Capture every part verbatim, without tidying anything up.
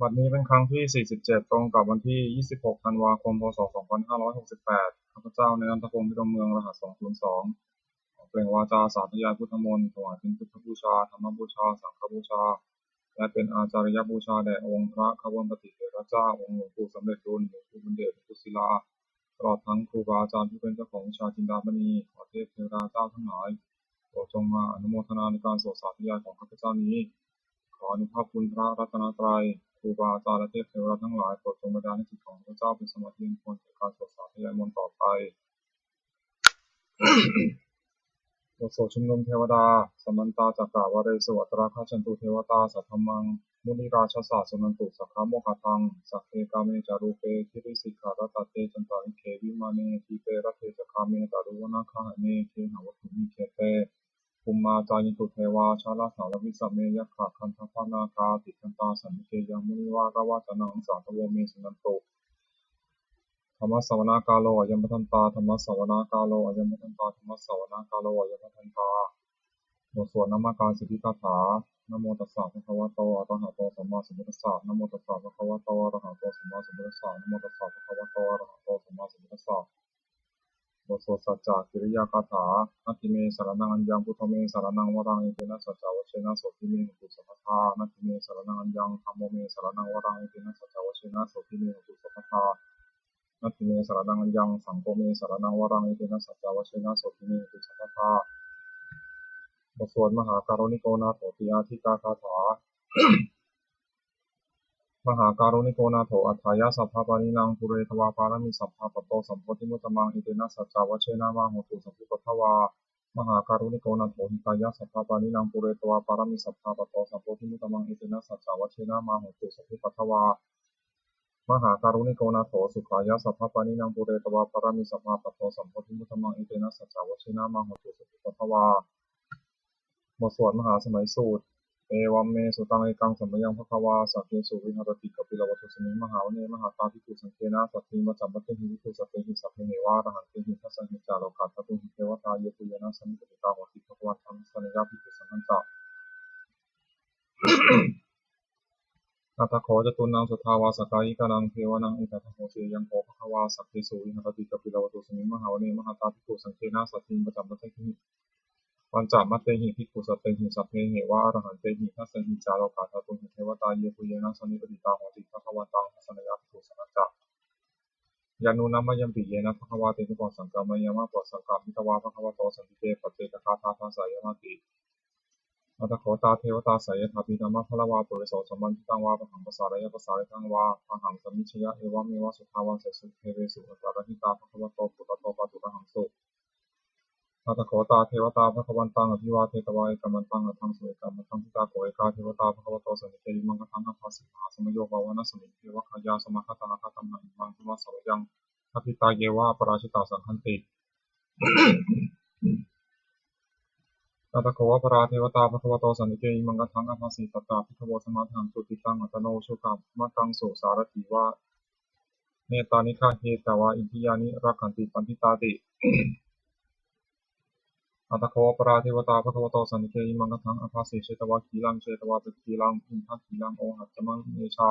บัดนี้เป็นครั้งที่ สี่สิบเจ็ด ตรงกับวันที่ ยี่สิบหก ธันวาคม พ.ศ. สองพันห้าร้อยหกสิบแปด ข้าพเจ้า นายนันทพงษ์ พิรมเมือง รหัส สองศูนย์สอง ขอเปล่งวาจาสาธยายพุทธมนต์ ถวายเป็นพุทธบูชา ธรรมบูชา สังฆบูชา และเป็นอาจาริยบูชาแด่องค์พระควัมปติเถระเจ้า องค์หลวงปู่สำเร็จลุน หลวงปู่บุญเดช หลวงปู่ศิลา ตลอดทั้งครูบาอาจารย์ผู้เป็นเจ้าของวิชาจินดามณี ขอเทพเทวดาเจ้าทั้งหลาย โปรดจงมาอนุโมทนาในการสวดสาธยายของข้าพเจ้านี้ ขออานุภาพคุณพระรัตนตรัย ครูบาอาจารย์และเทพเทวดาทั้งหลาย โปรดจงบันดาลให้จิตของข้าพเจ้าเป็นสมาธิอันควรแก่การสวดสาธยายมนต์ต่อไป บทสวดชุมนุมเทวดา Samantā cakkavāḷesu atrāgacchantu devatā, saddhammaṃ munirājassa suṇantu saggamokkhadaṃ. Sagge kāme ca rūpe girisikharataṭe cantalikkhe vimāne, dīpe raṭṭhe ca gāme taruvanagahane gehavatthumhi khette, bhummā cāyantu devā jalathalavisame yakkhagandhabbanāgā, tiṭṭhantā santike yaṃ munivaravacanaṃ sādhavo me suṇantu. Dhammassavanakālo ayambhadantā. Dhammassavanakālo ayambhadantā. Dhammassavanakālo ayambhadantā. บทสวดนมการสิทธิคาถา Namo tassa bhagavato arahato sammāsambuddhassa. Namo tassa bhagavato arahato sammāsambuddhassa. Namo tassa bhagavato arahato sammāsambuddhassa. บทสวดสัจจกิริยาคาถา Natthi me saraṇaṃ aññaṃ, buddho me saraṇaṃ varaṃ, etena saccavajjena sotthi me hotu sabbadā. Natthi me saraṇaṃ aññaṃ, dhammo me saraṇaṃ varaṃ, etena saccavajjena sotthi me hotu sabbadā. Natthi me saraṇaṃ aññaṃ, saṅgho me saraṇaṃ varaṃ, etena saccavajjena sotthi me hotu sabbadā. บทสวดมหาการุณิโกนาโถติอาทิกาคาถา Mahākāruṇiko nātho atthāya sabbapāṇinaṃ, pūretvā pāramī sabbā patto sambodhimuttamaṃ, etena saccavajjena mā hontu sabbupaddavā. Mahākāruṇiko nātho hitāya sabbapāṇinaṃ, pūretvā pāramī sabbā patto sambodhimuttamaṃ, etena saccavajjena mā hontu sabbupaddavā. Mahākāruṇiko nātho sukhāya sabbapāṇinaṃ, pūretvā pāramī sabbā patto sambodhimuttamaṃ, etena saccavajjena mā hontu sabbupaddavā. บทสวดมหาสมัยสูตร Evaṃ me sutaṃ. Ekaṃ samayaṃ bhagavā sakkesu viharati kapilavatthusmiṃ mahāvane mahatā bhikkhusaṅghena saddhiṃ pañcamattehi bhikkhusatehi sabbeheva arahantehi. Dasahi ca lokadhātūhi devatā yebhuyyena sannipatitā honti bhagavantaṃ dassanāya bhikkhusaṅghañca. Atha kho catunnaṃ suddhāvāsakāyikānaṃ devānaṃ etadahosi: Ayaṃ kho bhagavā sakkesu viharati kapilavatthusmiṃ mahāvane mahatā bhikkhusaṅghena saddhiṃ pañcamattehi pañcamattehi bhikkhusatehi sabbeheva arahantehi. Dasahi ca lokadhātūhi devatā yebhuyyena sannipatitā honti bhagavantaṃ dassanāya bhikkhusaṅghañca. Yannūna mayampi yena bhagavā tenupasaṅkameyyāma, upasaṅkamitvā bhagavato santike paccekagāthā bhāseyyāmāti. Atha kho tā devatā seyyathāpi nāma balavā puriso sammiñjitaṃ vā bāhaṃ pasāreyya, pasāritaṃ vā bāhaṃ sammiñjeyya, evameva suddhāvāsesu devesu antarahitā bhagavato purato pāturahaṃsu. Atha kho tā devatā bhagavantaṃ abhivādetvā ekamantaṃ aṭṭhaṃsu. Ekamantaṃ ṭhitā kho ekā devatā bhagavato santike imaṃ gāthaṃ abhāsi: Mahāsamayo pavanasmiṃ, devakāyā samāgatā, āgatamha imaṃ dhammasamayaṃ, dakkhitāyeva aparājitasaṅghanti. Atha kho aparā devatā bhagavato santike imaṃ gāthaṃ abhāsi: Tatra bhikkhavo samādahaṃsu, cittaṃ attano ujukamakaṃsu, sārathīva nettāni gahetvā indriyāni rakkhanti paṇḍitāti. Atha kho aparā devatā bhagavato santike imaṃ gāthaṃ abhāsi: Chetvā khīlaṃ chetvā palighaṃ, indakhīlaṃ ohaccamanejā,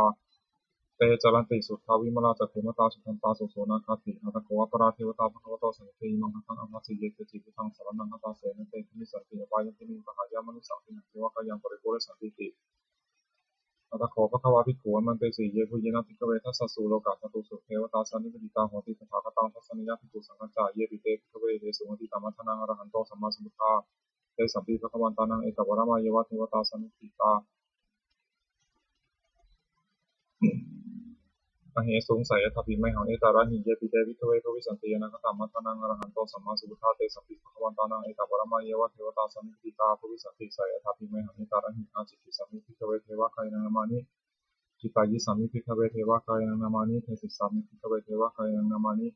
te caranti suddhā vimalā, cakkhumatā sudantā susunāgāti. Atha kho aparā devatā bhagavato santike imaṃ gāthaṃ abhāsi: Ye keci buddhaṃ saraṇaṃ gatāse, na te gamissanti apāyabhūmiṃ, pahāya mānusaṃ dehaṃ, devakāyaṃ paripūressantīti. Atha kho bhagavā bhikkhū āmantesi: Yebhuyyena bhikkhave dasasu lokadhātūsu devatā sannipatitā honti tathāgataṃ dassanāya bhikkhusaṅghañca. Yepi te bhikkhave aṭṭhasu atītamaddhānaṃ arahanto sammāsambuddhā, tesampi bhagavantānaṃ etaparamāyeva devatā sannipatitā ahesuṃ seyyathāpi mayhaṃ etarahi. Yepi te bhikkhave bhavissanti anāgatamaddhānaṃ arahanto sammāsambuddhā, tesampi bhagavantānaṃ etaparamāyeva devatā sannipatitā bhavissanti seyyathāpi mayhaṃ etarahi. Ācikkhissāmi bhikkhave devakāyānaṃ nāmāni, kittayissāmi bhikkhave devakāyānaṃ nāmāni, desissāmi bhikkhave devakāyānaṃ nāmāni,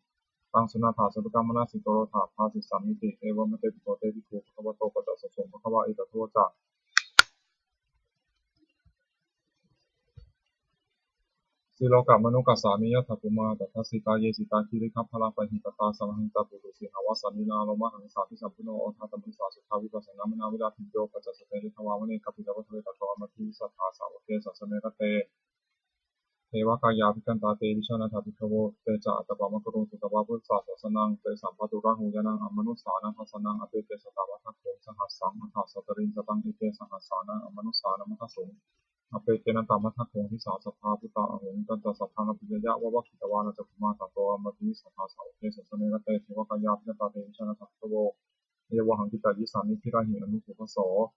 taṃ suṇātha sādhukaṃ manasikarotha bhāsissāmīti. Evaṃ bhanteti kho te bhikkhū bhagavato paccassosuṃ. Bhagavā etadavoca: Silokamanukassāmi, yattha bhummā tadassitā; ye sitā girigabbharaṃ, pahitattā thanayaṃ ca. Puthū sīhāva sallīnā, lomahaṃsābhisambhuno; odātamanasā suddhā, vippasannamanāvilā. Bhiyyo pañcasate ñatvā, vane kāpilavatthave; tato āmantayi satthā, sāvake sāsane rate. Devakāyā abhikkantā, te vijānātha bhikkhavo. Te ca ātappamakaruṃ, sutvā buddhassa sāsanaṃ. Tesampāturahu ñāṇaṃ, amanussāna dassanaṃ. Appeke satamaddakkhuṃ, sahassaṃ atha sattariṃ. Sataṃ eke sahassānaṃ, amanussānamaddasuṃ. Appekenantamaddakkhuṃ, disā sabbā phuṭā ahuṃ. Tañca saddaṃ abhiññāya, vavakkhitvāna cakkhumā. Tato āmantayi satthā, sāvake sāsane rate. Devakāyā abhikkantā, te vijānātha bhikkhavo. Ye vohaṃ kittayissāmi, girāhi anupubbaso.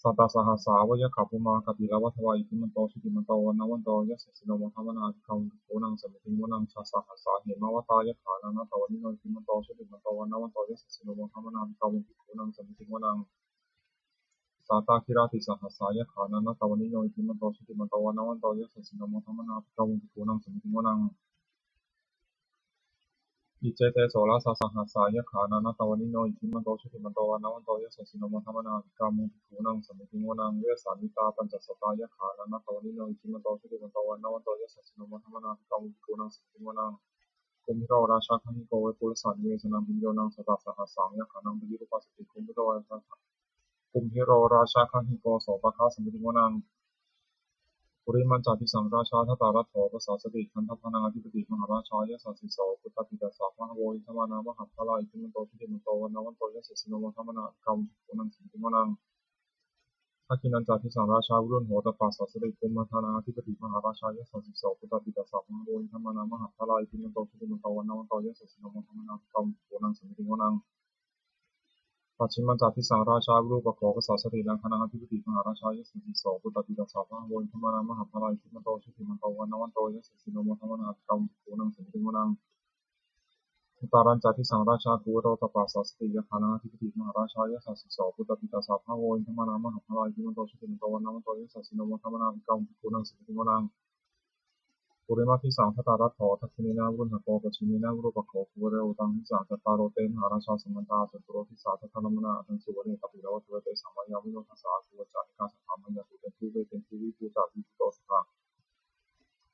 Sattasahassā va yakkhā, bhummā kāpilavatthavā. Iddhimanto jutimanto, vaṇṇavanto yasassino. Modamānā abhikkāmuṃ, bhikkhūnaṃ samitiṃ vanaṃ. Chasahassā hemavatā, yakkhā nānattavaṇṇino. Iddhimanto jutimanto, vaṇṇavanto yasassino. Modamānā abhikkāmuṃ, bhikkhūnaṃ samitiṃ vanaṃ. Sātāgirā tisahassā, yakkhā nānattavaṇṇino. Iddhimanto jutimanto, vaṇṇavanto yasassino. Modamānā abhikkāmuṃ, bhikkhūnaṃ samitiṃ vanaṃ. Iccete soḷasasahassā, yakkhā nānattavaṇṇino. Iddhimanto jutimanto, vaṇṇavanto yasassino. Modamānā abhikkāmuṃ, bhikkhūnaṃ samitiṃ vanaṃ. Vessāmittā pañcasatā, yakkhā nānattavaṇṇino. Iddhimanto jutimanto, vaṇṇavanto yasassino. Modamānā abhikkāmuṃ, bhikkhūnaṃ samitiṃ vanaṃ. Kumbhīro rājagahiko, vepullassa nivesanaṃ. Bhiyyo naṃ satasahassaṃ, yakkhānaṃ payirupāsati. Kumbhīro rājagahiko, Kumbhīro rājagahiko, sopāga samitiṃ vanaṃ. Purimañca disaṃ rājā, dhataraṭṭho pasāsati. Gandhabbānaṃ ādhipati, mahārājā yasassi so. Puttāpi tassa bahavo, indanāmā mahabbalā. Iddhimanto jutimanto, vaṇṇavanto yasassino. Modamānā abhikkāmuṃ, bhikkhūnaṃ samitiṃ vanaṃ. Dakkhiṇañca disaṃ rājā, virūḷho tappasāsati. Kumbhaṇḍānaṃ ādhipati, mahārājā yasassi so. Puttāpi tassa bahavo, indanāmā mahabbalā. Iddhimanto jutimanto, vaṇṇavanto yasassino. Modamānā abhikkāmuṃ, bhikkhūnaṃ samitiṃ vanaṃ. Pacchimañca disaṃ rājā, virūpakkho pasāsati. Nāgānaṃ ādhipati, mahārājā yasassi so. Puttāpi tassa bahavo, indanāmā mahabbalā. Iddhimanto jutimanto, vaṇṇavanto yasassino. Modamānā abhikkāmuṃ, bhikkhūnaṃ samitiṃ vanaṃ. Uttarañca disaṃ rājā, kuvero tappasāsati. Yakkhānaṃ ādhipati, mahārājā yasassi so. Puttāpi tassa bahavo, indanāmā mahabbalā. Iddhimanto jutimanto, vaṇṇavanto yasassino. Modamānā abhikkāmuṃ, bhikkhūnaṃ samitiṃ vanaṃ. Purimaṃ disaṃ dhataraṭṭho, dakkhiṇena virūḷhako. Pacchimena virūpakkho, kuvero uttaraṃ disaṃ. Cattāro te mahārājā, samantā caturo disā. Daddallamānā aṭṭhaṃsu, vane kāpilavatthave. Tesaṃ māyāvino dāsā, āgū vañcanikā saṭhā. Māyā kuṭeṇḍu veṭeṇḍu, viṭū ca viṭuṭo saha.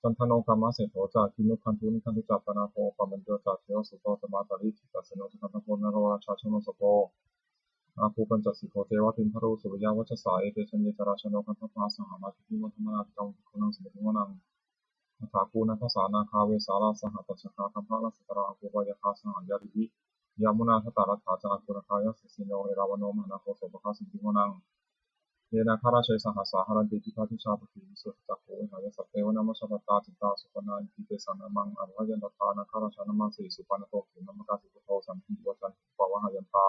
Candano kāmaseṭṭho ca, kinnughaṇḍu nighaṇḍu ca. Panādo opamañño ca, devasūto ca mātali. Cittaseno ca gandhabbo, naḷo rājā janosabho. Āgū pañcasikho ceva, timbarū suriyavacchasā. Ete caññe ca rājāno, gandhabbā saha rājubhi. Modamānā abhikkāmuṃ, bhikkhūnaṃ samitiṃ vanaṃ. Athāgū nābhasā nāgā, vesālā sahatacchakā. Kambalassatarā āgū, pāyāgā saha ñātibhi. Yāmunā dhataraṭṭhā ca, āgū nāgā yasassino. Erāvaṇo mahānāgo, sopāga samitiṃ vanaṃ. Ye nāgarāje sahasā haranti, dibbā dijā pakkhi visuddhacakkhū. Vehāyasā te vanamajjhapattā, citrā supaṇṇā iti tesa nāmaṃ. Aṭṭhaṃsu ñatvā nāgarājānamāsi, supaṇṇato khemamakāsi buddho. Sandhimhi vācāhi upavhayantā,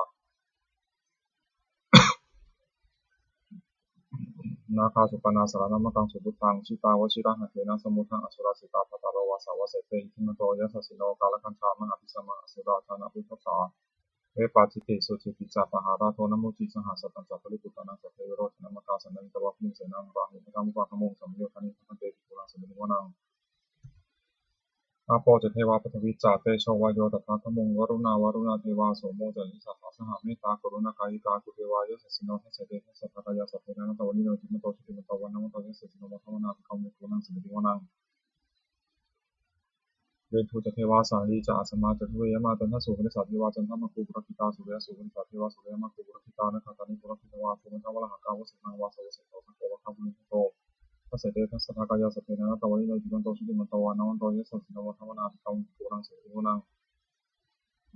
nāgā supaṇṇā saraṇamakaṃsu buddhaṃ. Jitā vajirahatthena, samuddaṃ asurā sitā. Bhātaro vāsavassete, iddhimanto yasassino. Kālakañjā mahābhismā, asurā dānaveghasā. Vepacitti sucitti ca, pahārādo namucī saha. Satañca baliputtānaṃ, sabbe verocanāmakā. Sannayhitvā baliṃ senaṃ, rāhubhaddamupāgamuṃ. Samayodāni bhaddante, bhikkhūnaṃ samitiṃ vanaṃ. Āpo ca devā paṭhavī ca, tejo vāyo tadāgamuṃ. Varuṇā vāruṇā devā, somo ca yasasā saha. Mettākaruṇākāyikā, āgū devā yasassino. Dasete dasadhā kāyā, sabbe nānattavaṇṇino. Iddhimanto jutimanto, vaṇṇavanto yasassino. Modamānā abhikkāmuṃ, bhikkhūnaṃ samitiṃ vanaṃ. Veṇḍū ca devā sahalī ca, asamā ca duve yamā. Candassūpanisā devā, candamāgū purakkhitā. Suriyassūpanisā devā, suriyamāgū purakkhitā. Nakkhattāni purakkhitvā, āgū mandavalāhakā. Vasenaṃ vāsavassete, sakkopāga purindado. Dasete dasadhā kāyā, sabbe nānattavaṇṇino. Iddhimanto jutimanto, vaṇṇavanto yasassino. Modamānā abhikkāmuṃ, bhikkhūnaṃ samitiṃ vanaṃ.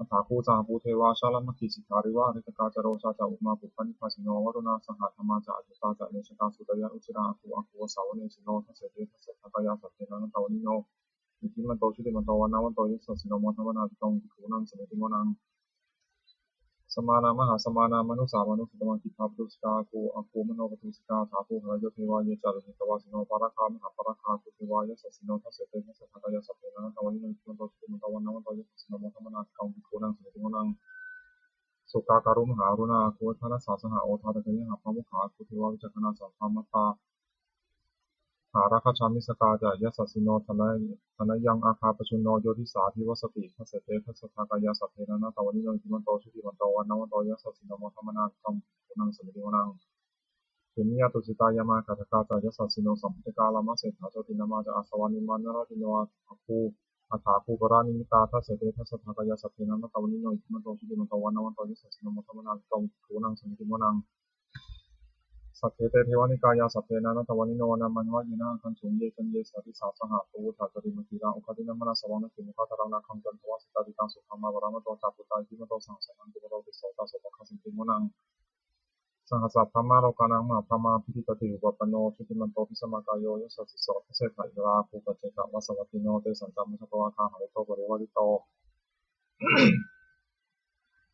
Athāgū sahabhū devā, jalamaggisikhāriva. Ariṭṭhakā ca rojā ca, ummāpupphanibhāsino. Varuṇā sahadhammā ca, accutā ca anejakā. Sūleyyarucirā āgū, āgū vāsavanesino. Dasete dasadhā kāyā, sabbe nānattavaṇṇino. Iddhimanto jutimanto, vaṇṇavanto yasassino. Modamānā abhikkāmuṃ, bhikkhūnaṃ samitiṃ vanaṃ. Samānā mahāsamānā, mānusā mānusuttamā. Khiḍḍāpadosikā āgū, āgū manopadosikā. Athāgū harayo devā, ye ca lohitāvāsino. Pāragā mahāpāragā, āgū devā yasassino. Dasete dasadhā kāyā, sabbe nānattavaṇṇino. Iddhimanto jutimanto, vaṇṇavanto yasassino. Modamānā abhikkāmuṃ, bhikkhūnaṃ samitiṃ vanaṃ. Sukkā karumhā aruṇā, āgū veghanasā saha. Odātagayhā pāmokkhā, āgū devā vicakkhaṇā. Sadāmattā hāragajā missakā ca, yasassino thanayaṃ āga. Pajjunno yo disā abhivassati. Dasete dasadhā kāyā, sabbe nānattavaṇṇino. Iddhimanto jutimanto, vaṇṇavanto yasassino. Modamānā abhikkāmuṃ, bhikkhūnaṃ samitiṃ vanaṃ. Khemiyā tusitā yāmā, kaṭṭhakā ca yasassino. Lambitakā lāmaseṭṭhā, jotināmā ca āsavā. Nimmānaratino āgū, athāgū paranimmitā. Dasete dasadhā kāyā, sabbe nānattavaṇṇino. Iddhimanto jutimanto, vaṇṇavanto yasassino. Modamānā abhikkāmuṃ, bhikkhūnaṃ samitiṃ vanaṃ. Saṭṭhete devanikāyā saṭṭhe nānattavaṇṇino, nāmanvayena āgañchuṃ ye caññe sadisā saha. Pavutthajātimakhīlaṃ oghatiṇṇamanāsavaṃ, dakkhemoghataraṃ nāgaṃ candaṃva asitātitaṃ. Subrahmā paramatto ca puttā iddhimato saha, sanaṅkumāro tisso ca sopāga santindī. Sahassabrahmalokānaṃ mahābrahmābhitiṭṭhati, upapanno jutimanto bhismākāyo yasassi so. Dasettha issarā pubbe cantavāsavattino, tesañca majjhato āga hārito parivārito.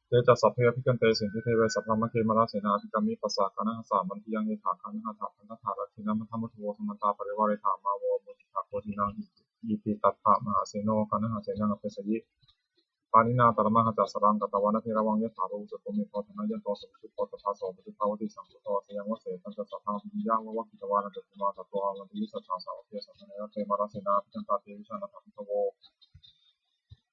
Te ca sabbe abhikkante sinde deve sabrahmake, mārasenā abhikkāmi passa kaṇhassa mandiyaṃ. Yadajjhagā nahataṃ bandhatha, rāgena bandhamatthu vo, samantā parivāretha mā vo muñcittha koci naṃ. Iti tattha mahāseno kaṇhasenaṃ apesayi, pāṇinā talamāhacca saraṃ katvāna bheravaṃ. Yathā pāvussako megho thanayanto savijjuko, tadā so paccudāvatti saṅkuddho asayaṃvase. Tañca sabbaṃ abhiññāya vavakkhitvāna cakkhumā, tato āmantayi satthā sāvake sāsane rate. Mārasenā abhikkantā te vijānātha bhikkhavo.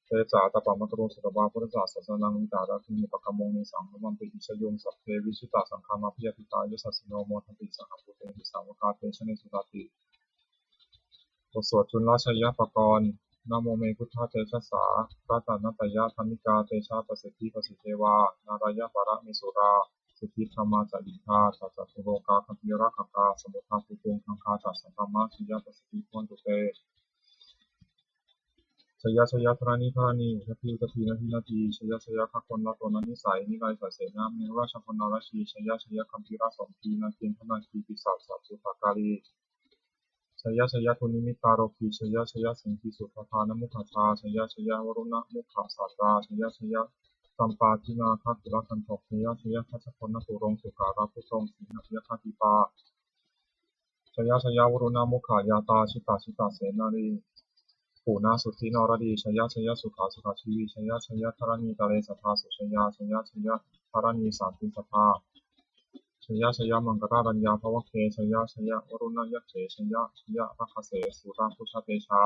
Te ca ātappamakaruṃ sutvā buddhassa sāsanaṃ, vītarāgehi pakkāmuṃ nesaṃ lomampi iñjayuṃ. Sabbe vijitasaṅgāmā bhayātītā yasassino, modanti saha bhūtehi sāvakā te janesutāti. บทสวดจุลชัยปกรณ์ Namo me buddhatejasā ratanattayadhammikā, tejapasiddhi pasīdevā nārāyaparamesurā, siddhibrahmā ca indā ca catulokā gambhīrakkhakā, samuddā bhūtuṃ gaṅgā ca sabrahmajayapasiddhi bhavantu te. Jaya jaya dharaṇi dharaṇī, udadhi udadhī nadi nadī, jaya jaya gaganatalatalanisai niraisaisena merurājabalanarajī, jaya jaya gambhīrasombhī nāgendanāgī pisācabhūtakālī, jaya jaya dunnimittarogī, jaya jaya siṅgīsudādānamukhajā, jaya jaya varuṇṇamukhasātrā, jaya jaya campādināgakulagandhabbo, jaya jaya gajjagaṇaturaṅga sukarabhujagaṇayakkhaddhipā, jaya jaya varuṇṇamukhayātrā, jita jita senārī punasuddhi naradī, jaya jaya sukhā sukhā jīvī, jaya jaya dharaṇītale sadā sujayā, jaya jaya dharaṇī santin sadā, jaya jaya maṅkararaññā bhavagge, jaya jaya varuṇṇayakkhe, jaya jaya rakkhase surabhujatejā,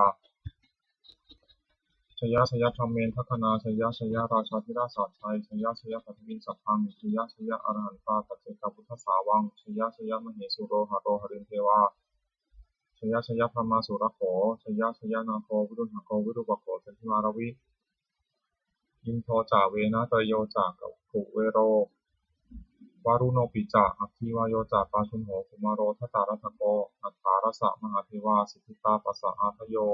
jaya jaya brahmendagaṇā, jaya jaya rājādhirājasājjai, jaya jaya paṭhaviṃ sabbaṃ, jaya jaya arahantā paccekabuddhasāvaṃ, jaya jaya mahesuro haro harindevā, jaya jaya brahmā surakkho, jaya jaya nāgo viruḷhako virūpakkho candimā ravi, indo ca venateyyo ca kuvero varuṇopi ca, aggi vāyo ca pājuṇho kumāro dhataraṭṭhako, aṭṭhārasa mahādevā siddhitāpasa-ādayo,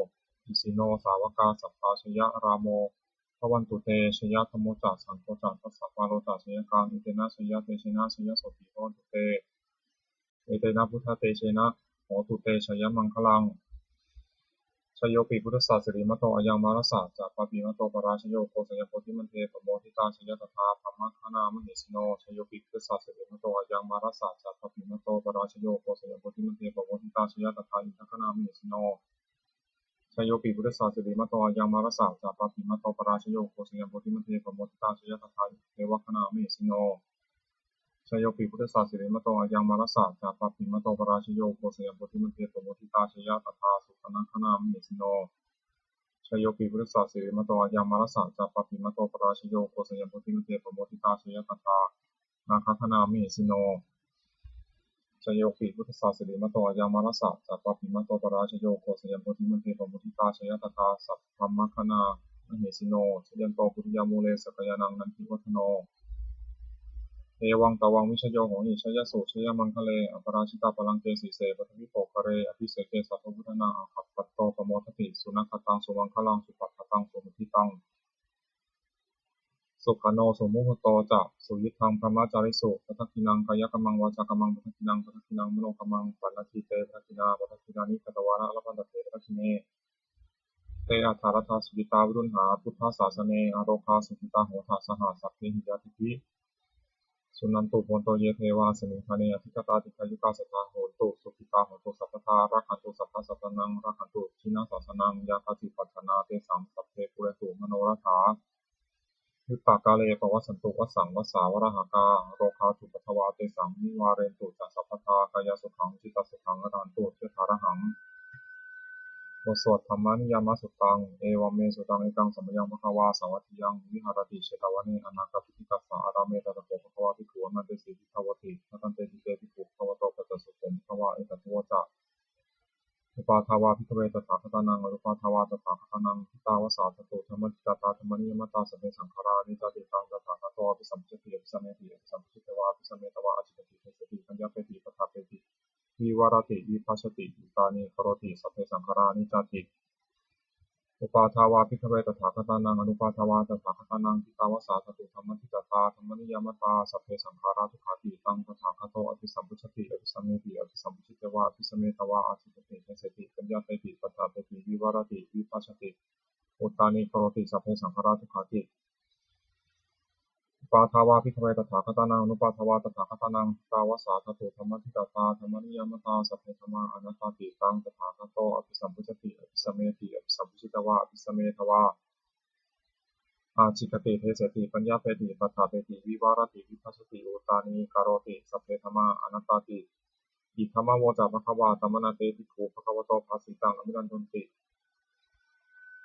isino sāvakā sabbā jaya rāmo bhavantu te. Jayadhammo ca saṅgho ca dasapālo ca jayakaṃ, etena jayatejena jayasotthī bhavantu te. Etena buddhatejena hotu te jayamaṅgalaṃ. Jayopi buddhassa sirīmato ayaṃ, mārassa ca pāpimato parājayo, ugghosayuṃ bodhimaṇḍe pamoditā, jaya tadā brahmagaṇā mahesino. Jayopi buddhassa sirīmato ayaṃ, mārassa ca pāpimato parājayo, ugghosayuṃ bodhimaṇḍe pamoditā, jaya tadā indagaṇā mahesino. Jayopi buddhassa sirīmato ayaṃ, mārassa ca pāpimato parājayo, ugghosayuṃ bodhimaṇḍe pamoditā, jaya tadā devagaṇā mahesino. Jayopi buddhassa sirīmato ayaṃ, mārassa ca pāpimato parājayo, ugghosayuṃ bodhimaṇḍe pamoditā, jaya tadā supaṇṇagaṇā mahesino. Jayopi buddhassa sirīmato ayaṃ, mārassa ca pāpimato parājayo, ugghosayuṃ bodhimaṇḍe pamoditā, jaya tadā nāgagaṇā mahesino. Jayopi buddhassa sirīmato ayaṃ, mārassa ca pāpimato parājayo, ugghosayuṃ bodhimaṇḍe pamoditā, jaya tadā sabrahmagaṇā mahesino. Jayanto bodhiyā mūle sakyānaṃ nandivaḍḍhano, evaṃ tvaṃ vijayo hohi jayassu jayamaṅgale, aparājitapallaṅke sīse paṭhavipokkhare, abhiseke sabbabuddhānaṃ aggappatto pamodati. Sunakkhattaṃ sumaṅgalaṃ supabhātaṃ suhuṭṭhitaṃ, sukhaṇo sumuhutto ca suyiṭṭhaṃ brahmacārisu, padakkhiṇaṃ kāyakammaṃ vācākammaṃ padakkhiṇaṃ, padakkhiṇaṃ manokammaṃ paṇidhī te padakkhiṇā, padakkhiṇāni katvāna labhantatthe padakkhiṇe. Te atthaladdhā sukhitā viruḷhā buddhasāsane, arogā sukhitā hotha saha sabbehi ñātibhi. Suṇantu bhonto ye devā asmiṃ ṭhāne adhigatā, dīghāyukā sadā hontu, sukhitā hontu sabbadā, rakkhantu sabbasattānaṃ, rakkhantu jinasāsanaṃ, yā kāci patthanā tesaṃ sabbe pūrentu manorathā, yuttakāle pavassantu vassaṃ vassā valāhakā, rogā cupaddavā tesaṃ nivārentu ca sabbadā, kāyasukhaṃ cittasukhaṃ arahantu yathārahaṃ. บทสวด Dhammaniyāmasuttaṃ. Evaṃ me sutaṃ. Ekaṃ samayaṃ bhagavā sāvatthiyaṃ viharati jetavane anāthapiṇḍikassa ārāme. Tatra kho bhagavā bhikkhū āmantesi bhikkhavoti. Bhadanteti te bhikkhū bhagavato paccassosuṃ. Bhagavā etadavoca: Uppādā vā bhikkhave tathāgatānaṃ anuppādā vā tathāgatānaṃ ṭhitāva sā dhātu dhammaṭṭhitatā dhammaniyāmatā sabbe saṅkhārā aniccāti. Taṃ tathāgato abhisambujjhati abhisameti abhisambujjhitvā abhisametvā ācikkhati deseti paññapeti paṭṭhapeti vivarati vibhajati uttānīkaroti sabbe saṅkhārā aniccāti. Uppādā vā bhikkhave tathāgatānaṃ anuppādā vā tathāgatānaṃ ṭhitāva sā dhātu dhammaṭṭhitatā dhammaniyāmatā sabbe saṅkhārā dukkhāti. Taṃ tathāgato abhisambujjhati abhisameti abhisambujjhitvā abhisametvā ācikkhati deseti paññapeti paṭṭhapeti vivarati vibhajati uttānīkaroti sabbe saṅkhārā dukkhāti. Uppādā vā bhikkhave tathāgatānaṃ anuppādā vā tathāgatānaṃ ṭhitāva sā dhātu dhammaṭṭhitatā dhammaniyāmatā sabbe dhammā anattāti. Taṃ tathāgato abhisambujjhati abhisameti abhisambujjhitvā abhisametvā ācikkhati deseti paññapeti paṭṭhapeti vivarati vibhajati uttānīkaroti sabbe dhammā anattāti. Idamavoca bhagavā. Samaṇā te bhikkhū bhagavato bhāsitaṃ abhinandunti.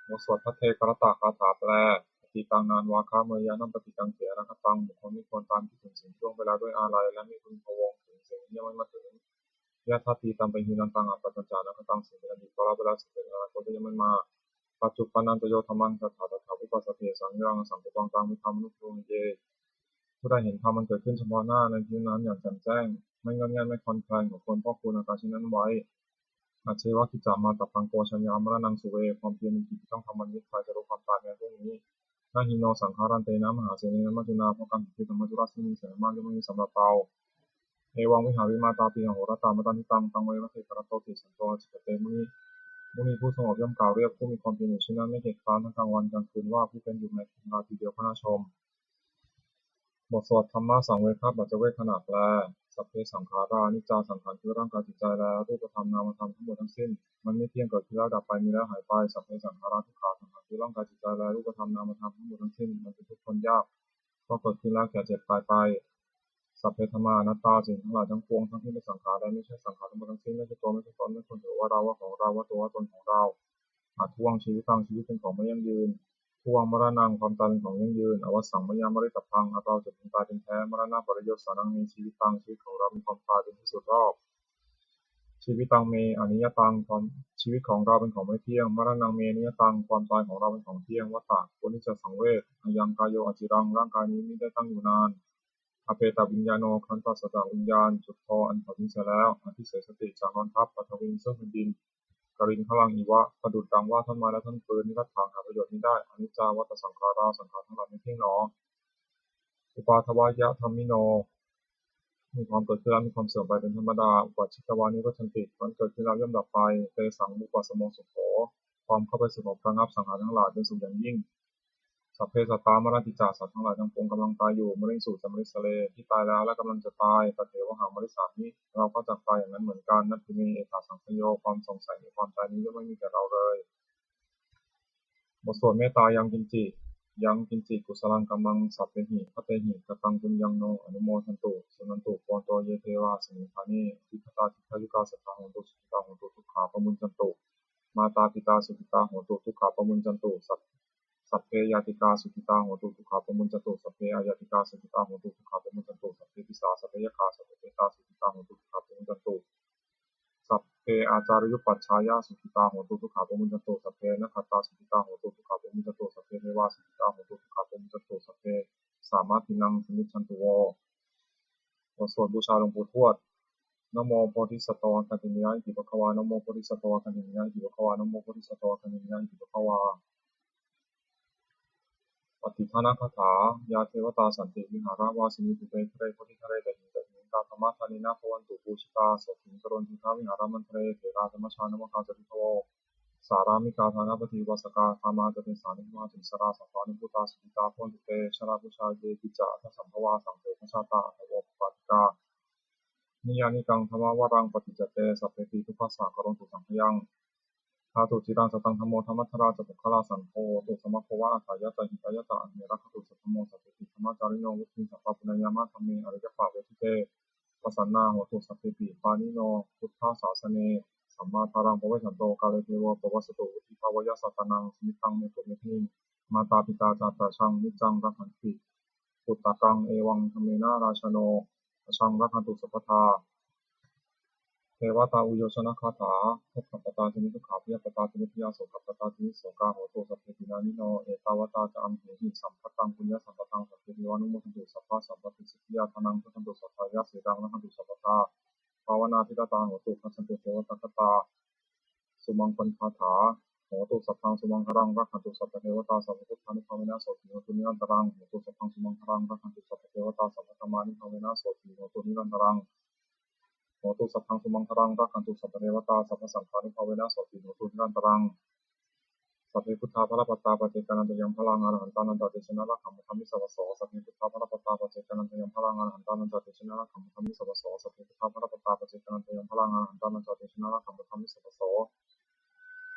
บทสวดภัทเทกรัตตคาถาแปล Atītaṃ nānvāgameyya nappaṭikaṅkhe anāgataṃ. บุคคลไม่ควรตามคิดถึงสิ่งที่ล่วงไปแล้วด้วยอาลัย และไม่พึงพะวงถึงสิ่งที่ยังไม่มาถึง Yadatītampahīnantaṃ appattañca anāgataṃ. สิ่งเป็นอดีตก็ละไปแล้ว สิ่งเป็นอนาคตก็ยังไม่มา Paccuppannañca yo dhammaṃ tattha tattha vipassati, asaṃhiraṃ asaṅkuppaṃ taṃ viddhā manubrūhaye. ผู้ใดเห็นธรรมมันเกิดขึ้นเฉพาะหน้าในที่นั้นอย่างแจ่มแจ้ง ไม่งอนแง่นไม่คลอนแคลน เขาควรพอกพูนอาการเช่นนั้นไว้ Ajjeva kiccamātappaṃ ko jaññā maraṇaṃ suve. ความเพียรเป็นกิจที่ต้องทำวันนี้ ใครจะรู้ความตายแม้พรุ่งนี้ Na hi no saṅgarantena mahāsenena maccunā. เพราะการผัดเพี้ยนกับมัจจุราชซึ่งมีเสนามากย่อมไม่มีสำหรับเรา Evaṃvihārimātāpiṃ ahorattamatanditaṃ, taṃ ve bhaddekarattoti santo ācikkhate muni. มุนีผู้สงบย่อมกล่าวเรียกผู้มีความเพียรอยู่เช่นนั้น ไม่เกียจคร้านทั้งกลางวันกลางคืนว่า ผู้เป็นอยู่แม้เพียงราตรีเดียวก็น่าชม บทสวดธรรมสังเวคปัจจเวกขณะแปล Sabbe saṅkhārā aniccā. สังขารคือร่างกายจิตใจและรูปธรรมนามธรรมทั้งหมดทั้งสิ้น มันไม่เที่ยง เกิดขึ้นแล้วดับไป มีแล้วหายไป Sabbe saṅkhārā dukkhā. สังขารคือร่างกายจิตใจและรูปธรรมนามธรรมทั้งหมดทั้งสิ้น มันเป็นทุกข์ทนยาก เพราะเกิดขึ้นแล้วแก่เจ็บตายไป Sabbe dhammā anattā. สิ่งทั้งหลายทั้งปวง ทั้งที่เป็นสังขารและไม่ใช่สังขารทั้งหมดทั้งสิ้น ไม่ใช่ตัว ไม่ใช่ตน ไม่ควรถือว่าเรา ว่าของเรา ว่าตัว ว่าตนของเรา Adhuvaṃ jīvitaṃ. ชีวิตเป็นของไม่ยั่งยืน Dhuvaṃ maraṇaṃ. ความตายเป็นของยั่งยืน Avassaṃ mayā maritabbaṃ. อันเราจะพึงตายเป็นแท้ Maraṇapariyosānaṃ me jīvitaṃ. ชีวิตของเรามีความตายเป็นที่สุดรอบ Jīvitaṃ me aniyataṃ. ความ ชีวิตของเราเป็นของไม่เที่ยง Maraṇaṃ me niyataṃ. ความตายของเราเป็นของเที่ยง Vata. ควรที่จะสังเวช Ayaṃ kāyo aciraṃ. ร่างกายนี้มิได้ตั้งอยู่นาน Apetaviññāṇo. ครั้นปราศจากวิญญาณ Chuḍḍho. อันถอดทิ้งเสียแล้ว Adhisessati. จักนอนทับ Paṭhaviṃ. ซึ่งแผ่นดิน Kaliṅgaraṃ iva. ประดุจดังว่าท่อนไม้และท่อนฟืน Niratthaṃ. หาประโยชน์มิได้ Aniccā vata saṅkhārā. สังขารทั้งหลายไม่เที่ยงหนอ Uppādavayadhammino. มีความเกิดขึ้นแล้วมีความเสื่อมไปเป็นธรรมดา Uppajjitvā nirujjhanti. ครั้นเกิดขึ้นแล้วย่อมดับไป Tesaṃ vūpasamo sukho. ความเข้าไปสงบระงับสังขารทั้งหลายเป็นสุขอย่างยิ่ง Sabbe sattā maranti ca. สัตว์ทั้งหลายทั้งปวงกำลังตายอยู่ Mariṃsu ca marissare. ที่ตายแล้วและกำลังจะตาย Tathevāhaṃ marissāmi. เราก็จักตายอย่างนั้นเหมือนกัน Natthi me ettha saṃsayo. ความสงสัยในความตายนี้ย่อมไม่มีแก่เราเลย บทสวดเมตตา ยังกิญจิ Yaṃ kiñci kusalaṃ kammaṃ sabbehi katehi kataṃ puññaṃ no anumodantu, suṇantu bhonto ye devā asmiṃ ṭhāne adhigatā dīghāyukā sadā hontu, sukhitā hontu, dukkhā pamuñcantu. Mātā pitā sukhitā hontu, dukkhā pamuñcantu. Sab- sabbe ñātikā sukhitā hontu, dukkhā pamuñcantu. Sabbe aññātikā sukhitā hontu, dukkhā pamuñcantu. Sabbe pisā sabbe yakkhā sabbe petā sukhitā hontu, dukkhā pamuñcantu. Sabbe ācariyupajjhāyā sukhitā hontu, dukkhā pamuñcantu. Sabbe nakkhattā sukhitā hontu, dukkhā pamuñcantu. Sabbe devā sukhitā hontu, dukkhā pamuñcantu. Sabbe sampattīnaṃ samijjhantu vo. บทสวดบูชาหลวงปู่ทวด Namo bodhisatto āgantimāya iti bhagavā. Namo bodhisatto āgantimāya iti bhagavā. Namo bodhisatto āgantimāya iti bhagavā. Pattidānagāthā. Yā devatā santi vihāravāsinī, thūpe ghare bodhighare tahiṃ tahiṃ, tā dhammadānena bhavantu pūjitā, sotthiṃ karontedha vihāramaṇḍale. Therā dhammasākacāmakā ca bhikkhavo, sārāmikā dānapatī upāsakā, gāmā ca desā nigamā ca issarā, sappāṇabhūtā sukhitā bhavantu te. Jalābujā yepi ca aṇḍasambhavā, saṃsedajātā athavopapātikā, niyyānikaṃ dhammavaraṃ paṭicca te, sabbepi dukkhassa karontu saṅkhayaṃ. Ṭhātu ciraṃ sataṃ dhammo, dhammaddharā ca puggalā, saṅgho hotu samaggo va, atthāya ca hitāya ca. Amhe rakkhatu saddhammo, sabbepi dhammacārino, vuḍḍhiṃ sampāpuṇeyyāma, dhamme ariyappavedite. Pasannā hontu sabbepi, pāṇino buddhasāsane, sammā dhāraṃ pavecchanto, kāle devo pavassatu, vuḍḍhibhāvāya sattānaṃ, samiddhaṃ netu medaniṃ. Mātā pitā ca atrajaṃ, niccaṃ rakkhanti puttakaṃ, evaṃ dhammena rājāno, pajaṃ rakkhantu sabbadā. Devatāuyyojanagāthā. Dukkhappattā ca niddukkhā, bhayappattā ca nibbhayā, sokappattā ca nissokā, hontu sabbepi pāṇino. Ettāvatā ca amhehi sambhataṃ puññasampadaṃ, sabbe devānumodantu, sabbasampattisiddhiyā. Dhanaṃ dadantu saddhāya, sīlaṃ rakkhantu sabbadā, bhāvanābhiratā hontu, gacchantu devatāgatā. Sumaṅgalagāthā. Hotu sabbaṃ sumaṅgalaṃ, rakkhantu sabbadevatā, sabbabuddhānubhāvena sotthī hontu nirantaraṃ. Hotu sabbaṃ sumaṅgalaṃ, rakkhantu sabbadevatā, sabbadhammānubhāvena sotthī hontu nirantaraṃ. Hotu sabbaṃ sumaṅgalaṃ, rakkhantu sabbadevatā, sabbasaṅghānubhāvena sotthī hontu nirantaraṃ. Sabbe buddhā balappattā, paccekānañca yaṃ balaṃ, arahantānañca tejena, rakkhaṃ bandhāmi sabbaso. Sabbe buddhā balappattā, paccekānañca yaṃ balaṃ, arahantānañca tejena, rakkhaṃ bandhāmi sabbaso. Sabbe buddhā balappattā, paccekānañca yaṃ balaṃ, arahantānañca tejena, rakkhaṃ bandhāmi sabbaso.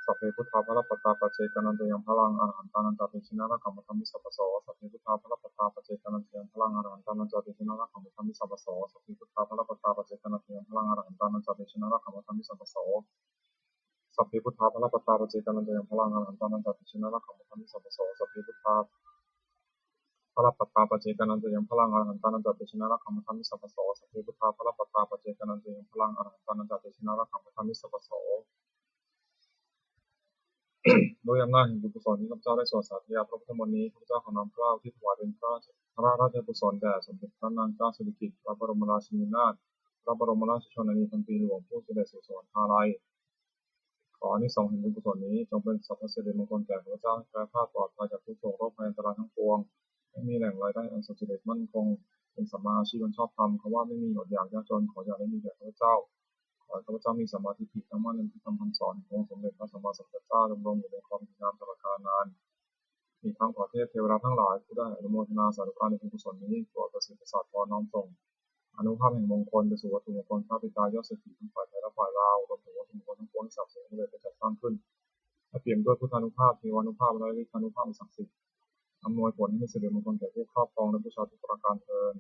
Sabbe buddhā balappattā, paccekānañca yaṃ balaṃ, arahantānañca tejena, rakkhaṃ bandhāmi sabbaso. Sabbe buddhā balappattā, paccekānañca yaṃ balaṃ, arahantānañca tejena, rakkhaṃ bandhāmi sabbaso. Sabbe buddhā balappattā, paccekānañca yaṃ balaṃ, arahantānañca tejena, rakkhaṃ bandhāmi sabbaso. Sabbe buddhā balappattā, paccekānañca yaṃ balaṃ, arahantānañca tejena, rakkhaṃ bandhāmi sabbaso. Sabbe buddhā balappattā, paccekānañca yaṃ balaṃ, arahantānañca tejena, rakkhaṃ bandhāmi sabbaso. Sabbe buddhā balappattā, paccekānañca yaṃ balaṃ, arahantānañca tejena, rakkhaṃ bandhāmi sabbaso. ด้วยอำนาจแห่งบุญกุศลที่ข้าพเจ้าได้สวดสาธยายพระพุทธมนต์นี้ ข้าพเจ้าขอน้อมเกล้าอุทิศถวายเป็นพระ พระราชกุศลแด่สมเด็จพระนางเจ้าสิริกิติ์ พระบรมราชินีนาถ พระบรมราชชนนีพันปีหลวง ผู้เสด็จสู่สวรรคาลัย ขออานิสงส์แห่งบุญกุศลนี้จงเป็นสรรพสิริมงคลแก่ข้าพเจ้า ให้แคล้วคลาดปลอดภัยจากทุกข์โศกโรคภัยอันตรายทั้งปวง ให้มีแหล่งรายได้อันสุจริตมั่นคง เป็นสัมมาอาชีพอันชอบธรรม คำว่าไม่มีอดอยากยากจน ขออย่าได้มีแก่ข้าพเจ้า ขอให้ข้าพเจ้ามีสัมมาทิฏฐิตั้งมั่นในพระธรรมคำสอนขององค์สมเด็จพระสัมมาสัมพุทธเจ้า ดำรงอยู่ในความดีงามตลอดกาลนาน อีกทั้งขอเทพเทวดาทั้งหลายผู้ได้อนุโมทนาสาธุการในบุญกุศลนี้ โปรดประสิทธิ์ประสาทพรน้อมส่งอานุภาพแห่งมงคลไปสู่วัตถุมงคลพระปิดตายอดเศรษฐีทั้งฝ่ายไทยและฝ่ายลาว รวมถึงวัตถุมงคลทั้งปวงที่สาบสูญสำเร็จได้จัดสร้างขึ้น ให้เปี่ยมด้วยพุทธานุภาพ เทวานุภาพ และฤทธานุภาพอันศักดิ์สิทธิ์ อำนวยผลให้เป็นสิริมงคลแก่ผู้ครอบครองและบูชาทุกประการเทอญ